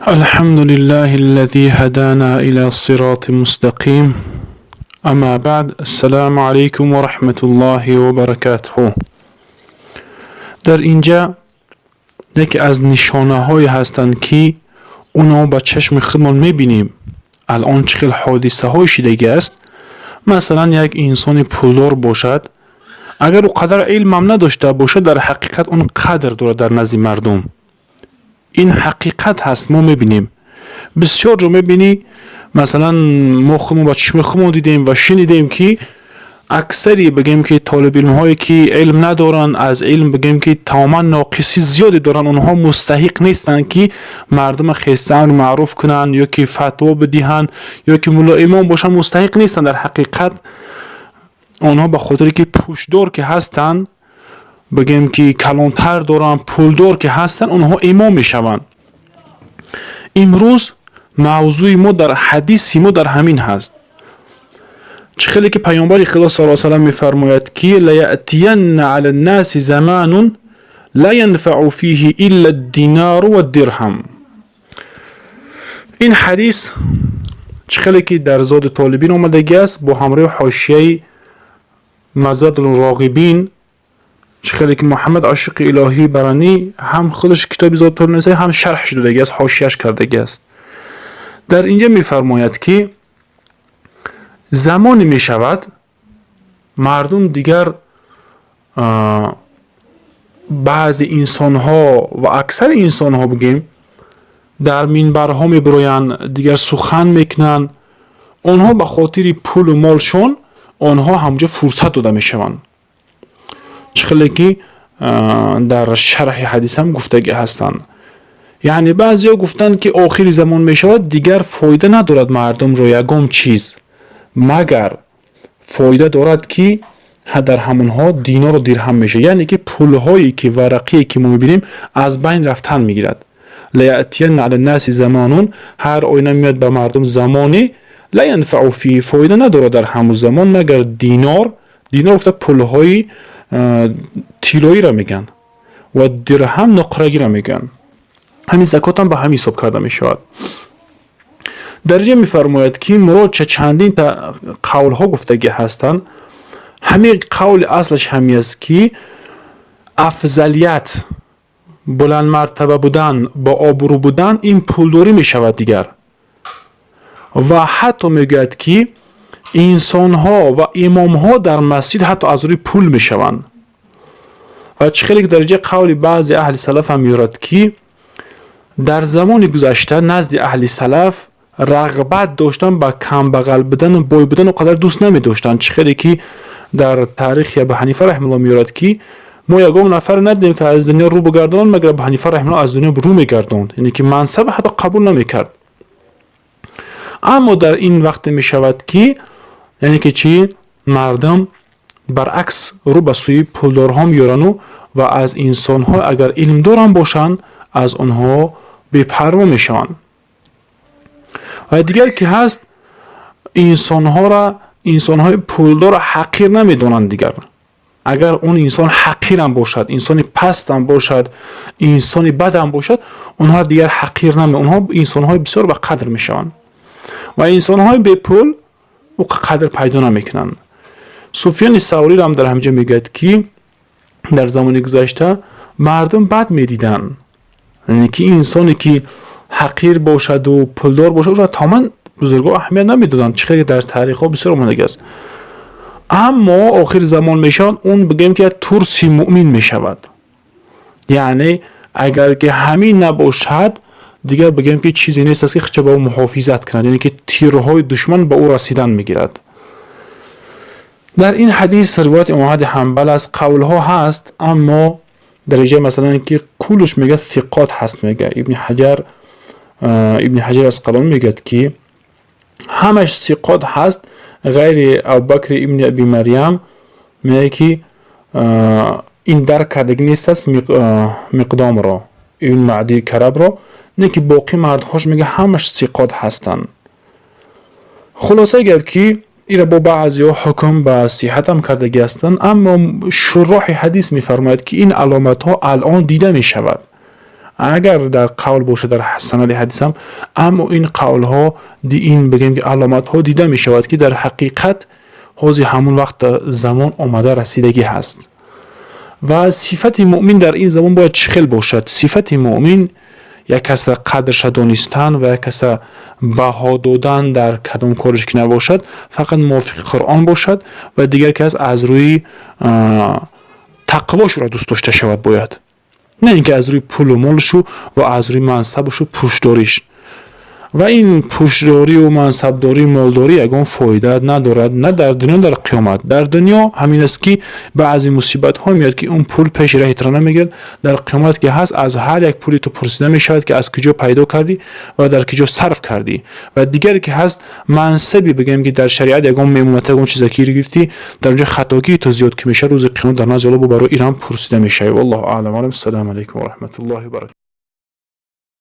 الحمد لله الذي هدانا إلى الصراط المستقيم. أما بعد، السلام عليكم ورحمة الله وبركاته. Дар инҷа яке аз нишонаҳое ҳастанд, ки онро ба чашми худмон мебинем. Алон чӣ хел ҳодисаҳое шидагӣ аст. Масалан, як инсони пулдор бошад, агар ӯ қадар илмам надошта бошад, дар ҳақиқат он қадр дорад дар назди мардум. Ин ҳақиқат ҳаст, мо мебинем. Бисёр ҷо мебинӣ, масалан, мо худмон ба чишми худмон дидем ва шунидем, ки аксари, бигем, ки толибилмҳое, ки илм надоранд, аз илм, бигем, ки тамоман ноқисӣ зиёде доранд, онҳо мустаҳиқ нестанд, ки мардума хеста амри маъруф кунанд ё ки фатво бидиҳанд, ё ки муллоимом бошанд, мустаҳиқ нестанд. Дар ҳақиқат онҳо ба хотире ки пӯшдор ки ҳастанд, бигем, ки калонтар доранд, пулдор ки ҳастанд, онҳо имом мешаванд. Имрӯз мавзӯи мо дар ҳадиси мо дар ҳамин ҳаст. Чӣ хеле ки Паёмбари Худо с салам мефармояд, ки ليأتين على الناس زمان لا ينفع فيه إلا الدينار والدرهم. Ин ҳадис, чӣ хеле ки дар Зоди Толибин омадагӣ аст бо ҳамроҳи ҳошияи Мазадулроғибин, чӣ хеле ки Муҳаммад Ошиқи Илоҳӣ Баранӣ ҳам худаш китоби Зоди Толибин нависад, ҳам шарҳш додагӣ аст, ҳошияш кардагӣ аст. Дар инҷа мефармояд, ки замоне мешавад, мардум дигар, баъзе инсонҳо ва аксари инсонҳо, бигем, дар минбарҳо мебироянд, дигар сухан мекунанд. Онҳо ба хотири пулу молшон, онҳо ҳамҷо фурсат дода мешаванд. Чӣ хеле ки дар шарҳи ҳадисам гуфтагӣ ҳастанд, яъне баъзеҳо гуфтанд, ки охири замон мешавад, дигар фоида надорад мардумро ягон чиз, магар фоида дорад, ки дар ҳамонҳо динору дирҳам мешавад, яъне ки пулҳое ки варақие ки мо мебинем, аз байн рафтан мегирад. ليأتين على الناس زمان, ҳар оина меояд ба мардум замоне, لا ينفع فيه, фоида надорад дар ҳамон замон, магар динор. Динор гуфта пулҳои тиллоиро мегӯянд ва дирҳам нуқрагиро мегӯянд. Ҳамин закотам ба ҳамин ҳисоб карда мешавад. Дар инҷа мефармояд, ки мурод ча чандин та қавлҳо гуфтагӣ ҳастанд. Ҳамин қавли аслаш ҳамин аст, ки афзалият, баландмартаба будан, бо обрӯ будан ин пулдорӣ мешавад дигар. Ва ҳатто мегӯяд, ки инсонҳо ва имомҳо дар масҷид ҳатто аз рӯи пул мешаванд. Ва чӣ хеле ки дар инҷа қавли баъзе аҳли салаф ҳам меорад, ки дар замони гузашта назди аҳли салаф рағбат доштан ба камбағал будану бой будану қадар дӯст намедоштанд. Чӣ хеле ки дар таърихи Абу Ҳанифа раҳималло меорад, ки мо ягон нафаре надидем, ки аз дунё рӯ бигардонанд, магар Абу Ҳанифа раҳималло аз дунё рӯ мегардонд, яъне ки мансаб ҳатто қабул намекард. Аммо дар ин вақте мешавад, ки яъне ки чӣ, мардум баръакс рӯ ба сӯи пулдорҳо меёрану ва аз инсонҳо, агар илмдорам бошанд, аз онҳо бепарво мешаванд. Ва дигар ки ҳаст, инсонҳоро, инсонҳои пулдорро ҳақир намедонанд дигар. Агар он инсон ҳақирам бошад, инсони пастам бошад, инсони бадам бошад, онҳоро дигар ҳақир наме, онҳо инсонҳои бисёр ба қадр мешаванд ва инсонҳои бепул ӯ қадр пайдо намекунанд. Суфиёни Савриро дар ҳамҷа мегӯяд, ки дар замони гузашта мардум бад медиданд, яъне ки инсоне ки ҳақир бошаду пулдор бошад, ӯро тамоман бузургҳо аҳамият намедоданд. Чӣ хеле дар таърихҳо бисёр омадагӣ аст. Аммо охири замон мешавад, он, бигӯем, ки як турси муъмин мешавад, яъне агар ки ҳамин набошад, дигар, бигӯем, ки чизе нест аст, ки худша ба ӯ муҳофизат кунад, яъне ки тирҳои душман ба ӯ расидан мегирад. Дар ин ҳадис, ривояти Имом Аҳмади Ҳанбал аст, қавлҳо ҳаст, аммо дараҷаи, масалан, ки куллуш мегӯяд сиқот ҳаст. Мега Ибни Ҳаҷар, Ибни Ҳаҷар Асқалон мегӯяд, ки ҳамаш сиқот ҳаст, ғайри Абубакри ибни Аби Марьям. Мегӯяд, ки ин дарк кардагӣ нест аст Миқдомро, ибн Маъди Карабро, не ки боқӣ мардҳош, мега, ҳамаш сиқот ҳастанд. Хулосаи гап, ки ира бо баъзеҳо ҳукм ба сиҳатам кардагӣ ҳастанд, аммо шурроҳи ҳадис мефармояд, ки ин аломатҳо алон дида мешавад. Агар дар қавл бошад, дар санади ҳадисам, аммо ин қавлҳо, ин бигем ки аломатҳо дида мешавад, ки дар ҳақиқат ҳозир ҳамон вақт замон омада расидагӣ ҳаст. Ва сифати муъмин дар ин замон бояд чӣ хел бошад? Сифати муъмин як каса қадрша донистан ва як каса баҳо додан дар кадом кореш ки набошад, фақат мувофиқи Қуръон бошад ва дигар кас аз рӯи тақвошро дӯст дошта шавад бояд, на ин ки аз рӯи пулу молшу ва аз рӯи мансабушу пӯшдориш. Ва ин пӯшдорию мансабдорию молдорӣ ягон фоида надорад на дар дунё, на дар қиёмат. Дар дунё ҳамин аст, ки баъзе мусибатҳо меояд, ки он пул пеши раҳи туро намегирад. Дар қиёмат ки ҳаст, аз ҳар як пули ту пурсида мешавад, ки аз куҷо пайдо кардӣ ва дар куҷо сарф кардӣ. Ва дигаре ки ҳаст, мансаби, бигӯем ки дар шариат ягон мемоната, ягон чиза ки гирифтӣ, дар онҷо хатогии ту зиёд ки мешавад, рӯзи қиёмат дар назди Аллоҳ барои ирам пурсида мешавӣ. Валлоҳу аълам. Ассалому алайкум ва раҳматуллоҳи ва баракатуҳ.